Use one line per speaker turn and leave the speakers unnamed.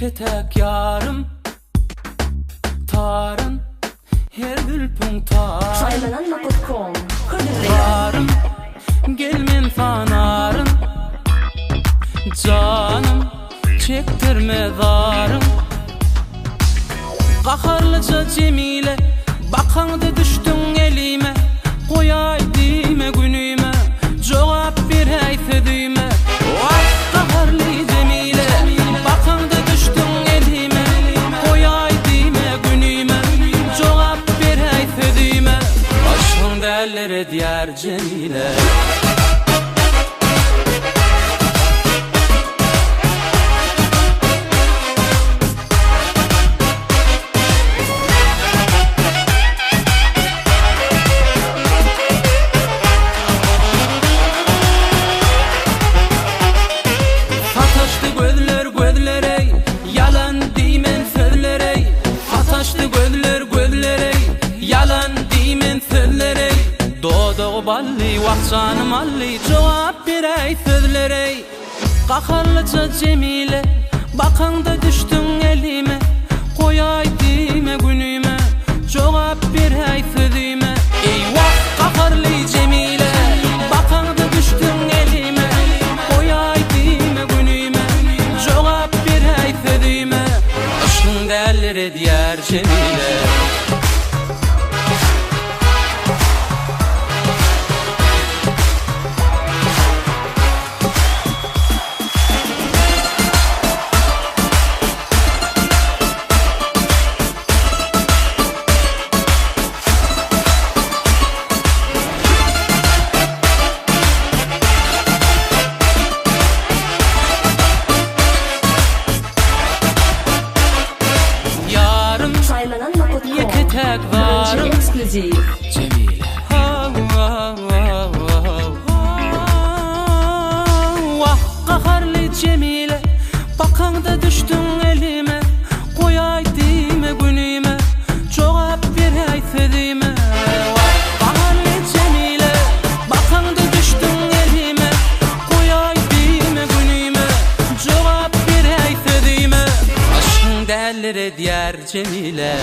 Ýeke-täk ýarym Taryn Her zülpüň taryn
Saýlanan nokat kom hödürleýär.
Barym Gel men sanaryn Janym Çekdirme zaryn Gaharlyja Jemile Bakaňda düşdüň elime Goýaý diýme günüme Jogap beräý sözüme Wah gaharly Jemile Bakaňda düşdüň elime Goýaý diýme günüme Jogap beräý sözüme Başyň däller edýär Jemile. Sataşdy gözler gözlere, ýalan diýmen sözlere, Sataşdy gözler gözlere, ýalan diýmen sözlere, Dodagy bally, wah janym ally, jogap beräý sözlere. Gaharlyja Jemile, bakaňda düşdüň elime, Goýaý diýme günüme, jogap beräý sözüme. Eý wah gaharly Jemile, bakaňda düşdüň elime, Goýaý diýme günüme, jogap beräý sözüme. Yşgyň däller edýär Jemile. Ýarym
Saýlanan nokat kom
ýeke-täk
Birinji
zarym
ekskluziw.
Jemile. Wah, gaharly Jemile, Bakaňda düşdüň elime, Goýaý diýme günüme, Jogap beräý sözüme. Wah, gaharly Jemile, Bakaňda düşdüň elime, Goýaý diýme günüme, Jogap beräý sözüme. Yşgyň däliredýär Jemile.